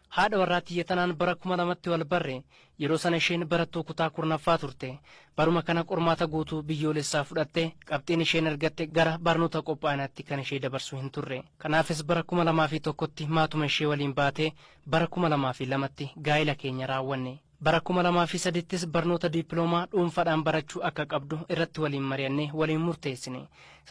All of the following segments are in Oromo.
Haadha warraa tiyya tanaan bara 2000tti wal barre. Yeroo sana isheen barattuu kutaa 10ffaa turte. Baruma kana qormaata guutuu biyyoolessaa fudhatte. Qabxiin isheen argatte gara barnoota qophaa'inaatti kan ishee dabarsu hin turre. Kanaafis bara 2001tti maatuma ishee waliin baatee bara 2002tti gaa'ila keenya raawwanne. Bara 2003ttis barnoota diippiloomaa dhuunfaadhaan barachuu akka qabdu irratti waliin mari'annee waliin murteessine.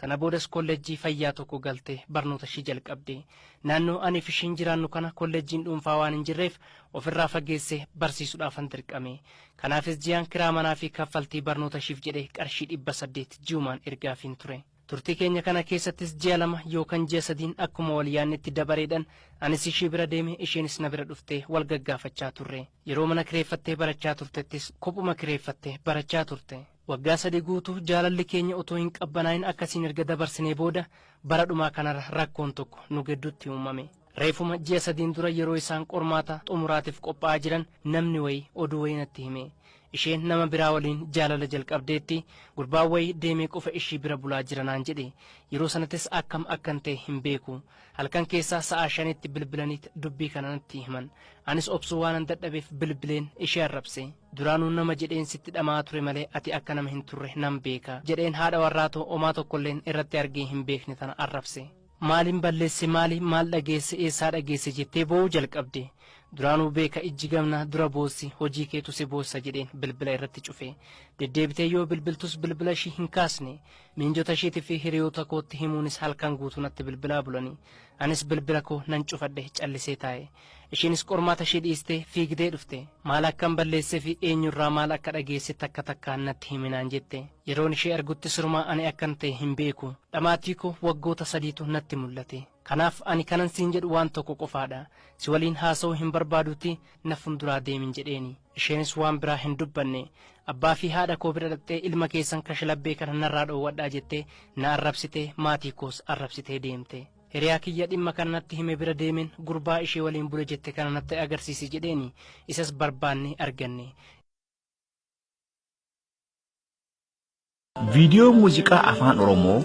Sana boodas kolleejjii fayyaa tokko galtee barnoota ishii jalqabde. Naannoo aniif ishiin jiraannu kana kolleejjiin dhuunfaa waan hin jirreef ofirraa fageessee barsiisuudhaafan dirqame. Kanaafis ji'aan kiraa manaa fi kaffaltii barnoota ishiif jedhee qarshii 800 ji'umaan ergaafiin ture. Turtii keenya kana keessattis ji'a 2 yookan ji'a 3n akkuma wal yaannetti dabareedhan anis ishii bira deeme isheenis na bira dhuftee wal gaggaafachaa turre. Yeroo mana kireeffattee barachaa turtettis kophuma kireeffattee barachaa turte. Waggaa 3 guutuu jaalalli keenya otoo hin qabbanaa'in akkasiin erga dabarsinee booda bara dhumaa kanarra rakkoon tokko nu gidduutti uumame. Reefuma ji'a 3n dura yeroo isaan qormaata xumuraatiif qophaa'aa jiran namni wayii oduu wayii natti hime. Isheen nama biraa waliin jaalala jalqabdeetti, gurbaan wayii deemee qofa ishii bira bulaa jira naan jedhe. Yeroo sanattis akkam akkan ta'e hin beeku. Halkan keessaa sa'aa 5tti bilbilaniit dubbii kana natti himan. Anis obsuu waanan dadhabeef bilbileen ishee arrabse. Duraanuu nama jedheen sitti dhama'aa ture malee ati akka nama hin turre nan beeka, jedheen haadha warraa too omaa tokkolleen irratti argee hin beekne tana arrabse. Maalin balleesse maali maal dhageesse eessaa dhageesse jettee boo'uu jalqabde. Duraanuu beeka ijji gamnaa dura boossi hojii keetu si boossa jedheen bilbila irratti cufe. Deddeebitee yoo bilbiltus bilbila ishii hin kaasne. Miinjota ishiitii fi hiriyoota kootti himuunis halkan guutuu natti bilbilaa bulani. Anis bilbila koo nan cufadhe callisee taa'e. Ishiinis qormaata ishii dhiistee fiigdee dhufte. Maal akkan balleesse fi eenyurraa maal akka dhageesse takka takkaan natti himi naan jette. Yeroon ishee argutti sirumaa ani akkan ta'e hin beeku. Dhamaatii koo waggoota sadiitu natti mul'ate. Kanaaf ani kanan siin jedhu waan tokko qofaadha. Si waliin haasa'uu hin barbaaduutii na funduraa deemin jedheeni. Isheenis waan biraa hin dubbanne. Abbaa fi haadha koo bira dhaqxee ilma keessan kashlabbee kana narraa dhoowwadhaa jettee na arrabsitee maatii koos arrabsitee deemte. Hiriyaa kiyya dhimma kana natti hime bira deemeen gurbaa ishee waliin bule jette kana natti agarsiisi jedheeni. Isas barbaannee arganne. Viidiyoo muuziqaa Afaan Oromoo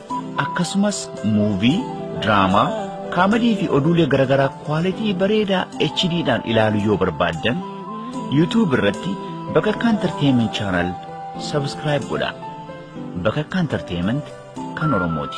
akkasumas muuvii, diraamaa, kaamadii fi oduulee garaagaraa kwaalitii bareedaa HD dhaan ilaaluu yoo barbaaddan YouTube irratti Bakakkaa Entertainment Channel subscribe godhaa. Bakakkaa Entertainment kan Oromooti.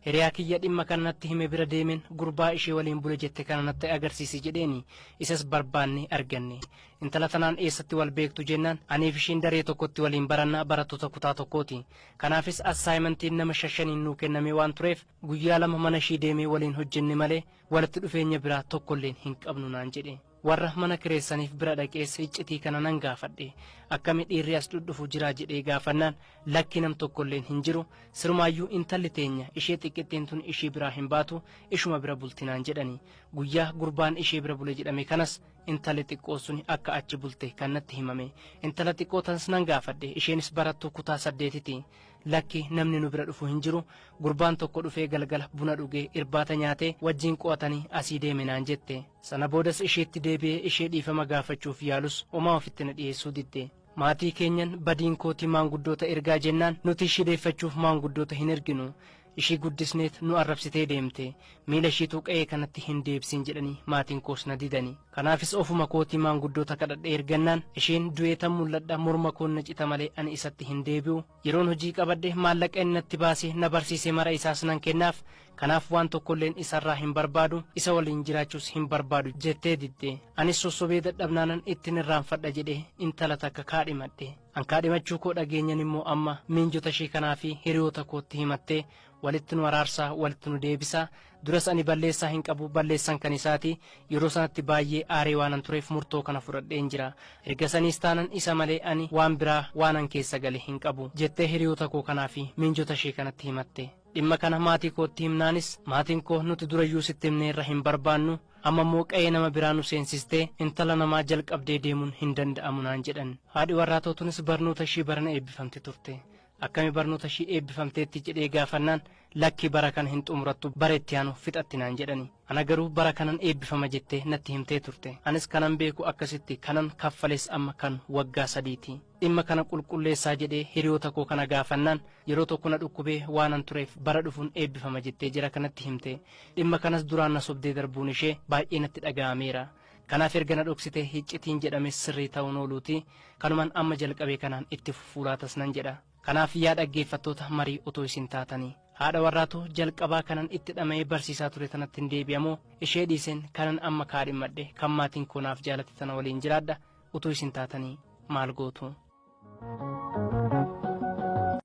Hiriyaa kiyya dhimma kana natti hime bira deemeen gurbaa ishee waliin bule jette kana natti agarsiisi jedheeni. Isas barbaannee arganne. Intala tanaan eessatti wal beektu jennaan aniif ishiin daree tokkotti waliin baranna barattoota kutaa tokkooti. Kanaafis assaayimantiin nama shashaniin nuu kennamee waan tureef guyyaa 2 mana ishii deemee waliin hojjenne malee walitti dhufeenya biraa tokkolleen hin qabnu naan jedhe. Warra mana kireessaniif bira dhaqees iccitii kana nan gaafadhe. Akkami dhiirri as dhudhufu jiraa jedhee gaafannaan lakki nam tokkolleen hin jiru, sirumaayyuu intalli teenya ishee xiqqittiin tun ishii biraa hin baatu ishuma bira bulti naan jedhani. Guyyaa gurbaan ishee bira bule jedhame kanas intalli xiqqoo suni akka achi bulte kan natti himame. Intala xiqqoo tanas nan gaafadhe. Isheenis barattuu kutaa saddeetiti. Lakki namni nu bira dhufu hin jiru. Gurbaan tokko dhufee galgala buna dhugee irbaata nyaatee wajjin qo'atanii asii deeme naan jette. Sana boodas isheetti deebi'ee ishee dhiifama gaafachuuf yaalus homaa ofitti na dhiyeessuu didde. Maatii keenyan badiin kooti maanguddoota ergaa jennaan nuti ishii deeffachuuf maanguddoota hin erginu. Ishii guddisneet nu arrabsitee deemte. Miila ishiituu qe'ee kanatti hin deebisiin jedhanii maatiin koos na didani. Kanaafis ofuma kootii maanguddoota kadhadhee ergannaan isheen du'eetan mul'adha morma koon na cita malee ani isatti hin deebi'u. Yeroon hojii qabadhe maallaqa inni natti baasee na barsiise mara isaas nan kennaaf. Kanaaf waan tokkolleen isarraa hin barbaadu, isa waliin jiraachuus hin barbaadu jettee didde. Anis sossobee dadhabnaanan ittin irraanfadha jedhee intala takka kaadhimadhe. An kaadhimachuu koo dhageenyan immoo amma miinjota ishee kanaa fi hiriyoota kootti himattee walitti nu araarsaa, walitti nu deebisaa. Duras ani balleessaa hin qabu, balleessan kan isaati. Yeroo sanatti baayyee aaree waanan tureef murtoo kana fudhadheen jira. Erga saniis taanan isa malee ani waan biraa waanan keessa gale hin qabu, jettee hiriyoota koo kanaa fi miinjota ishee kanatti himatte. Dhimma kana maatii kootti himnaanis maatiin koo nuti durayyuu sitti himneerra hin barbaannu, Amma immoo qa'ee nama biraa nu seensistee intala namaa jalqabdee deemuun hin danda'amu naan jedhan. Haadhi warraa too tunis barnoota ishii barana eebbifamte turte. Akkami barnoota ishii eebbifamteetti jedhee gaafannaan lakki bara kana hin xumurattu bara itti aanu fixatti naan jedhani. Ana garuu bara kanan eebbifama jettee natti himtee turte. Anis kanan beeku akkasitti kanan kaffales amma kan waggaa sadiiti. Dhimma kana qulqulleessaa jedhee hiriyoota koo kana gaafannaan yeroo tokko na dhukkubee waanan tureef bara dhufun eebbifama jettee jara kanatti himte. Dhimma kanas duraan na sobdee darbuun ishee baay'ee natti dhaga'ameera. Kanaaf erga na dhoksitee hiccitiin jedhames sirrii ta'uun ooluuti kanuman amma jalqabe kanaan itti fufuu laatas nan jedha. Kanaaf yaa dhaggeeffattoota marii otoo isin taatanii. Haadha warraatoo jalqabaa kanan itti dhama'ee barsiisaa ture tanatti hin deebi'amoo ishee dhiiseen kanan amma kaadhimmadhe kan maatiin koo naaf jaalate tana waliin jiraadha utuu isin taatanii maal gootu?